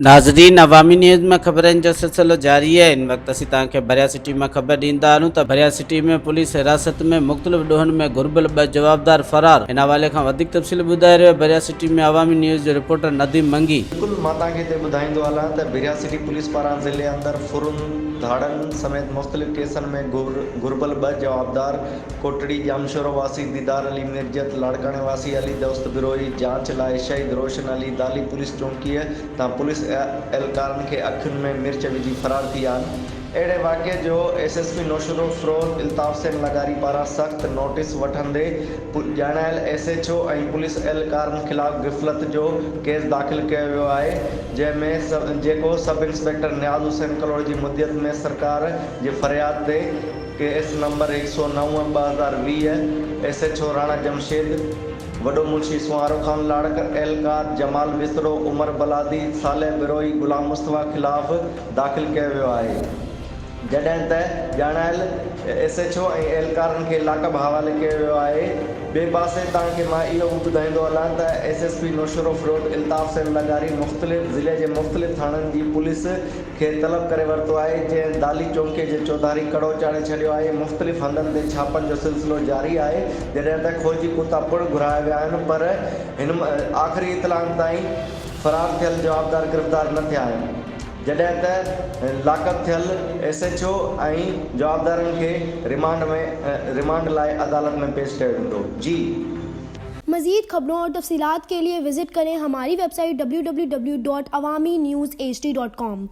ناظرين عوامي نيوز ۾ خبرن جو سلسلو جاري آهي ان وقت اسين توهان کي ڀريا سٽي مان خبر ڏيندا هلون ته ڀريا سٽي ۾ پوليس حراست ۾ مختلف ڏوهن ۾ گهربل ٻه جوابدار فرار ان حوالي کان وڌيڪ تفصيل ٻڌائي رهيو آهي ڀريا سٽي ۾ عوامي نيوز جو رپورٽر نديم منگي. بلڪل مان توهان کي هتي ٻڌائيندو هلان ته ڀريا سٽي پوليس پاران ضلعي اندر ڦرن، ڌاڙن سميت مختلف ڪيسن ۾ گهربل ٻه جوابدار ڪوٽڙي ڄامشورو واسي ديدار علي ميرجت، لاڙڪاڻي واسي علي دوست بروهي جاچ لاء شهيد روشن علي دالي پوليس چونڪيء تان پوليس اهلڪارن کي اکين ۾ مرچ وجهي فرار ٿي ويا آهن. اهڙي واقعي جو S S P Naushahro Feroze Altaf Hussain لغاري پاران سخت نوٽيس وٺندي ڄاڻايل ايس ايڇ او ۽ پوليس اهلڪارن خلاف غفلت جو ڪيس داخل ڪيو ويو آهي جنهن ۾ جيڪو سب انسپيڪٽر نياز حسين ڪلوڙ جي مدعيت ۾ سرڪار جي فرياد تي case number 109 2020 S H O Rana Jamshed, وڏو منشي سونهارو خان لاڙڪ، اهلڪار جمال وسرو، عمر بلادي، صالح بروهي، غلام مصطفيٰ خلاف داخل ڪيو ويو آهي. جڏهن ته ڄاڻايل ايس ايڇ او ۽ اهلڪارن کي لاڪب حوالي ڪيو ويو آهي. ٻئي پاسي توهان کي مان اهو به ٻڌائيندو هلان ته S S P Naushahro Feroze Altaf Hussain لغاري مختلف ضلعي جي مختلف ٿاڻن جي پوليس کي طلب ڪري ورتو آهي، جنهن دالي چونڪي جي چوڌاري ڪڙو چاڙهي ڇڏيو آهي، مختلف هنڌن تي ڇاپن جو سلسلو جاري آهي، جڏهن ته کوجي ڪتا پڻ گهرايا ويا آهن پر هن آخري اطلاعن تائين فرار ٿيل جوابدار گرفتار نه ٿيا آهن، جڏهن ته لاڪپ ٿيل ايس ايڇ او ۽ جوابدارن کي رمانڊ ۾ رمانڊ لاء عدالت ۾ پيش ڪيو ويندو. جي. مزيد خبرون اور تفصيلات کے لئے وزٽ ڪرين ھماري web site www.awamiNewsHD.com.